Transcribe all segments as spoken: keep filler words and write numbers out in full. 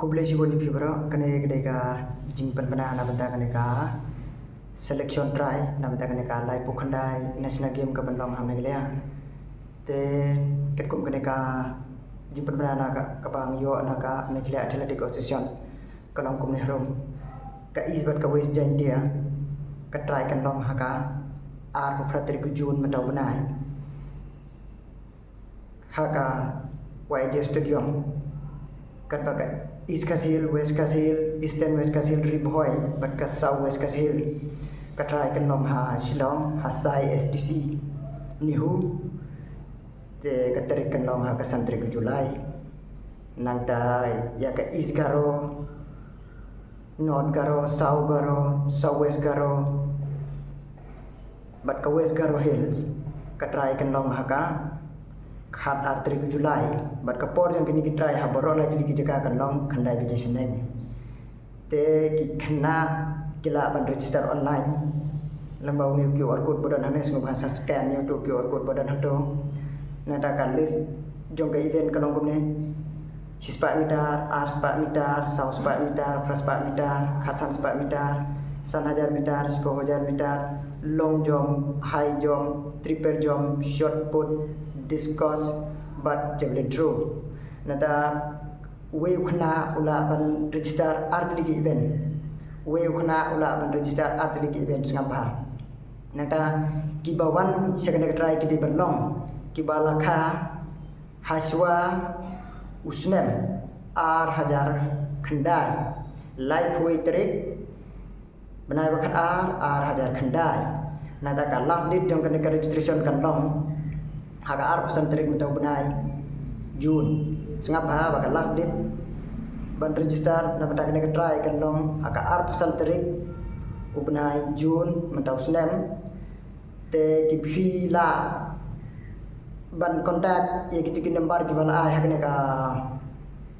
Khublei shibun ïa phi baroh. Kane ka dei ka jingpynbna na bynta kane ka selection try na bynta kane ka laiphew khyndai National Game ka ban long ha Meghalaya. Te katkum kane ka jingpynbna na ka, ka bang ïoh na ka Meghalaya Athletic Association, ka long kumne harum: ka East bad ka West Jaintia ka try kan long ha ka arphew phra tarik u June mynta u bnai ha ka Y J Stadium. Katba ka East Khasi Hills, West Khasi Hills, Eastern West Khasi Hills, Ri Bhoi bad ka South West Khasi Hills ka try kan long ha Shillong, ha Sai S D C, NEHU. Te ka tarik kan long ha ka san tarik u July. Nangta ïa ka East Garo, North Garo, South Garo, South West Garo bad ka West Garo Hills ka try kan long ha ka khat ar tarik u July. Bad ka por jong kine ki try ha baroh lai tylli ki jaka kan long khyndai baje shaneng. Te ki khynnah ki lah ban register online lyngba une u QR code ba don hangne, sngewbha sa scan ïa uto u QR code ba don hangto. Nangta ka list jong ka event ka long kumne: shispah meter, arspah meter, sawspah meter, phrapah meter, khatsanpah meter, san hajar meter, shiphew hajar meter, long jump, high jump, triple jump, shot put, discus bad javelin throw. Nangta uwei u khynnah u lah ban register ar tylli ki event. Uwei u khynnah u lah ban register ar tylli ki event, sngap bha. Nangta kiba wan sha kane ka try ki dei ban long kiba la kha hashwa u snem ar hajar khyndai, laiphew wei tarik bnai ba khat ar, ar hajar khyndai. Nangta ka last date jong kane ka registration kan long ha ka arphew san tarik mynta u bnai June. Sngap bha ba ka last date ban register na bynta kane ka try kan long ha ka arphew san tarik u bnai June mynta u snem. Te ki phi lah ban contact ïa kito ki number kiba la ai ha kane ka,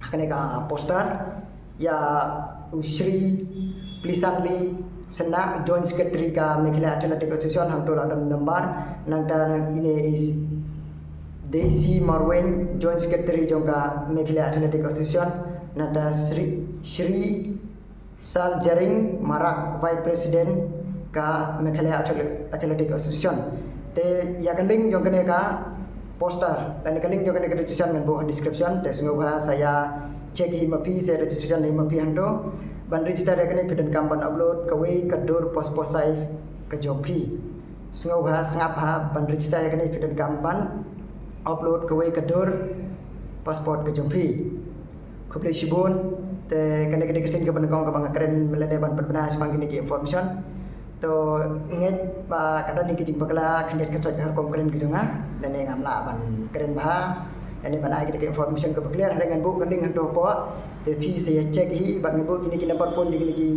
ha kane ka poster. Ïa u Shri Plisanli Sena, Joint Secretary ka Meghalaya Athletic Association, hangto la don number. Nangta nang ine is Daisy Marwein, Joint Secretary jong ka Meghalaya Athletic Association. Nangta Shri, Shri Sal Jaring Marak, Vice President ka Meghalaya Athle-, Athletic Association. Te ïa ka link jong kane ka poster lane ka link jong kane ka registration ngan buh ha description. Te sngewbha sa ïa check hi ma phi, sa registration hi ma phi hangto. Ban register ïa kane phi donkam ban upload kawei ka dur passport size ka jong phi. Sngewbha, sngap bha, ban register ïa kane phi donkam ban upload kawei ka dur passport ka jong phi. Khublei shibun. Te kane ka dei ka sien kaba nyngkong kaba nga kren lane ban pynbna shaphang kine ki information. To ngeit ba ka don hi ka jingbakla khyndiat khynsoit ha rukom kren ka jong nga, lane ngam lah ban kren bha lane ban ai kita ki information kaba clear. Hynrei ngan buh ka link hangto hapoh, te phi sa ïa check hi, bad ngan buh kine ki number phone jong kine ki,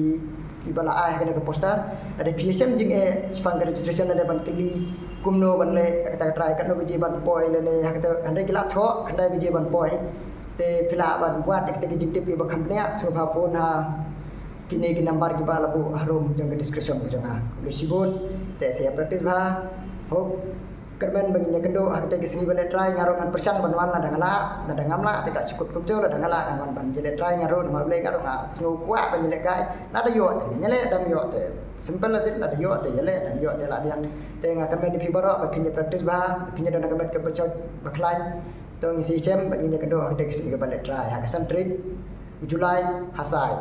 kiba la ai ha kane ka poster. Lada phi shem jingeh shaphang ka registration lane ban kylli kumno ban leh kata ka try, katno baje ban poi lane ha kata, hynrei ki la thoh khyndai baje ban poi. Te phi lah ban wad ïa kita ki jingtip kiba kham bniah, sngewbha phone ha kine ki number kiba la buh harum jong ka description ka jong nga. Khublei shibun. Te sa ïa practice bha. Hok kyrmen ba ngin ïa kynduh ha kata ka sngi ban leh try. Nga ruh ngan pyrshang ban wan lada nga lah, lada ngam lah te ka shu kut kumjuh, lada nga lah ngan wan ban ïa leh try nga ruh, namar balei nga ruh nga sngew kwah ban ïa leh kai. Lada ïoh te ngin ïa leh, lada ym ïoh te simple as it, lada ïoh te ïa leh, lada ym ïoh te lah biang. Te nga kyrmen ïa phi baroh ba phin ïa practice bha, phin ïa don ha ka met kaba shait ba khlaiñ. To ngin sa ïashem bad ngin ïa kynduh ha kata ka sngi kaba leh try ha ka san tarik u July ha Sai.